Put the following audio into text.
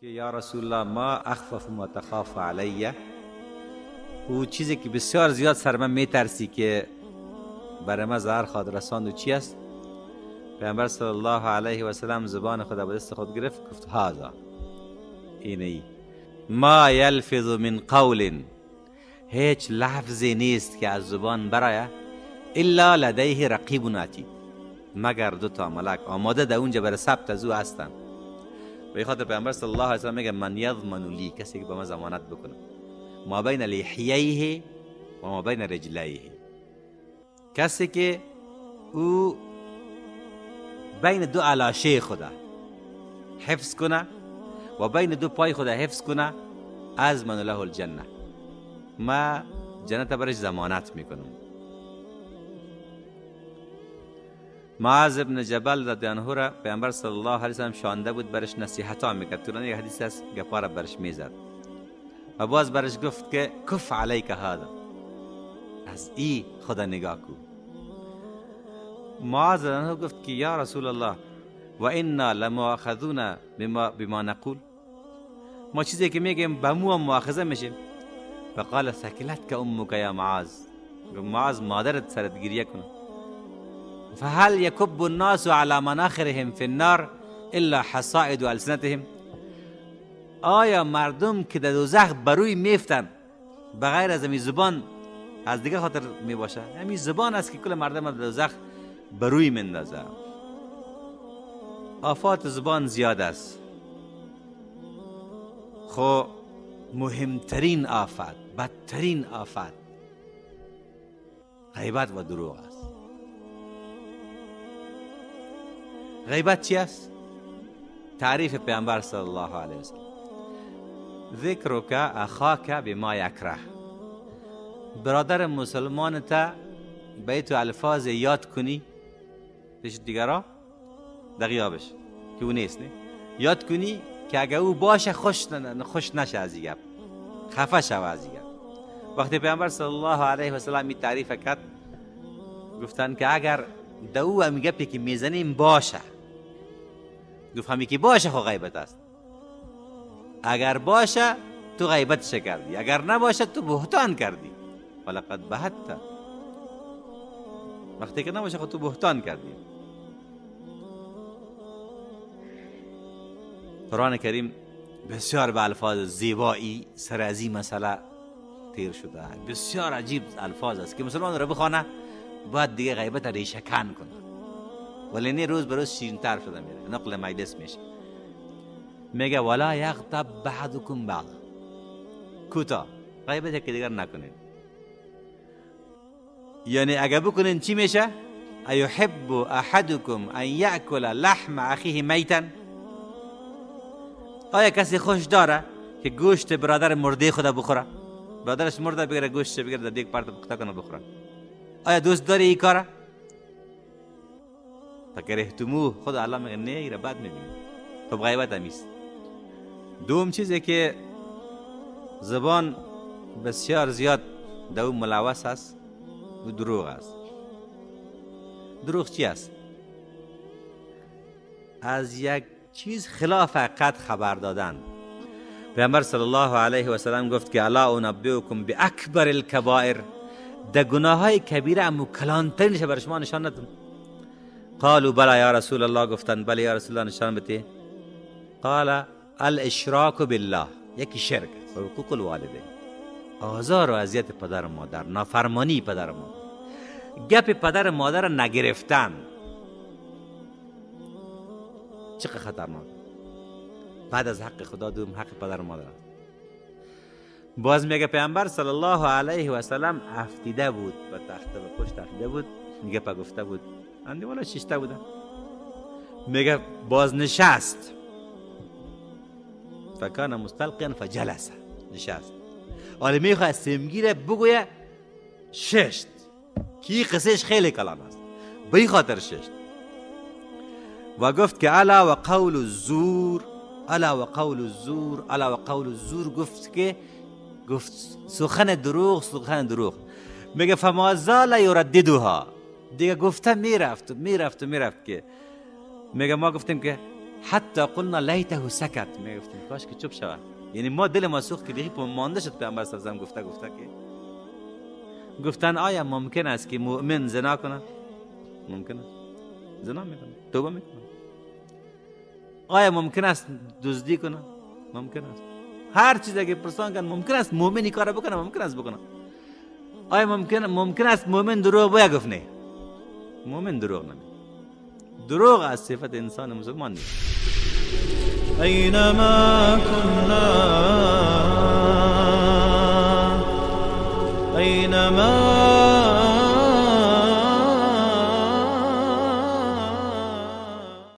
که یا رسول الله ما اخفف ما تخاف علیه، او چیزی که بسیار زیاد سر من میترسی که برای من ضرر خواهد رساند و چی است؟ پیامبر صلی الله علیه و سلم زبان خود به دست خود گرفت، گفت هذا اینی ما یلفظ من قول، هیچ لفظی نیست که از زبان برایه الا لدیه رقیب عتید، مگر دو تا ملک آماده در اونجا برای ثبت از او هستند. به خاطر پیامبر صلی الله علیه و سلم میگه من یضمن لی، کسی که به من ضمانت بکنه، ما بین لحییه و ما بین رجلیه، کسی که او بین دو علاشه خدا حفظ کنه و بین دو پای خدا حفظ کنه، اضمن له الجنه، ما جنت برش ضمانت میکنم. معاذ ابن جبل رضی الله عنه را پیامبر صلی الله علیه و سلم شانده بود، برش نصیحت ها میکرد. طولانی یک حدیث است، گپا را برش میزد و باز برش گفت که کف علیک هذا، از ای خدا نگاه کو. معاذ رضی الله عنه گفت که یا رسول الله و انا لمؤاخذون بما نقول، ما چیزی که میگیم به مو هم مؤاخذه میشیم. فقال ثکلتک امک یا معاذ، معاذ مادرت سرت گریه کنه. فهل يكب الناس على مناخرهم في النار الا حصائد السنتهم، آیا مردم که در دوزخ بروی میفتن بغیر از همین زبان از دیگه خاطر میباشه؟ همین زبان است که کل مردم در دوزخ بروی مندازه. آفات زبان زیاد است. خو مهمترین آفت، بدترین آفت غیبت و دروغ است. غیبت چی است؟ تعریف پیامبر صلی الله علیه و سلم، ذکرک اخاک بما یکره، برادر مسلمان تا به تو الفاظ یاد کنی پیش دیگرا در غیابش که او نیست، نه یاد کنی که اگه او باشه خوش نشه از این گپ، خفه شوه از این گپ. وقتی پیامبر صلی الله علیه و سلم این تعریف کرد، گفتن که اگر در او هم گپی که میزنیم باشه، گفت همی که باشه خو غیبت است، اگر باشه تو غیبتش کردی، اگر نباشه تو بهتان کردی. ولقد بهت، وقتی که نباشه خو تو بهتان کردی. قرآن کریم بسیار به الفاظ زیبایی سر از این مسئله تیر شده، بسیار عجیب الفاظ است که مسلمان را بخوانه باید دیگه غیبت ریشه کن کنه، ولی نه روز به روز شیرین‌تر شده میره، نقل مجلس میشه. میگه ولا یغتب بعضکم بعض، کوتاه غیبت که دیگر نکنید. یعنی اگه بکنین چی میشه؟ ایحب احدکم ان یاکل لحم اخیه میتا، آیا کسی خوش داره که گوشت برادر مرده خدا بخوره؟ برادرش مرده بگیره گوشت بگیره در دیگ پرت پخته کنه بخوره. آیا دوست داری این کاره؟ فکرهتموه، خود الله میگه نه، ایره بد میبینی. خب غیبت همیست. دوم چیزی که زبان بسیار زیاد در او ملوث است و دروغ است. دروغ چی است؟ از یک چیز خلاف حقیقت خبر دادن. پیامبر صلی الله علیه و سلم گفت که الا انبئکم باکبر الکبائر، در گناه های کبیره امو کلانترینش بر شما نشان ندم. قالوا بلا یا رسول الله، گفتن بله یا رسول الله نشان بده. قال الاشراک بالله، یکی شرک و حقوق الوالدین، آزار و اذیت پدر و مادر، نافرمانی پدر و مادر، گپ پدر و مادر نگرفتن، چقدر خطرناک. بعد از حق خدا دوم حق پدر و مادر. باز میگه پیامبر صلی الله علیه و سلم افتیده بود به تخته، به پشت افتیده بود، میگه پا گفته بود اندیوالا ششته بوده، میگه باز نشست، فکان مستلقیا فجلس، نشست. حالا میخواد سیمگیره بگویه ششت که قصهش خیلی کلان است، به این خاطر ششت. و گفت که الا و قول الزور، الا و قول الزور، الا و قول الزور. گفت که گفت سخن دروغ، سخن دروغ. میگه فما زال یرددها، دیگه گفته میرفت و میرفت و میرفت که میگه ما گفتیم که حتی قلنا لیته سکت، میگفتیم کاش که چپ شود. یعنی ما دل ما سوخت که دیگه مانده شد. پیامبر صلی الله علیه و گفته که گفتن آیا ممکن است که مؤمن زنا کنه؟ ممکن است. زنا میکنه، توبه میکنه. آیا ممکن است دزدی کنه؟ ممکن است. هر چیزی که پرسان کن ممکن است مؤمن این کار بکنه، ممکن است بکنه. آیا ممکن است مؤمن دروغ بگه؟ گفت نه، مؤمن دروغ نمیگه. دروغ از صفت انسان مسلمان نیست. أينما كنا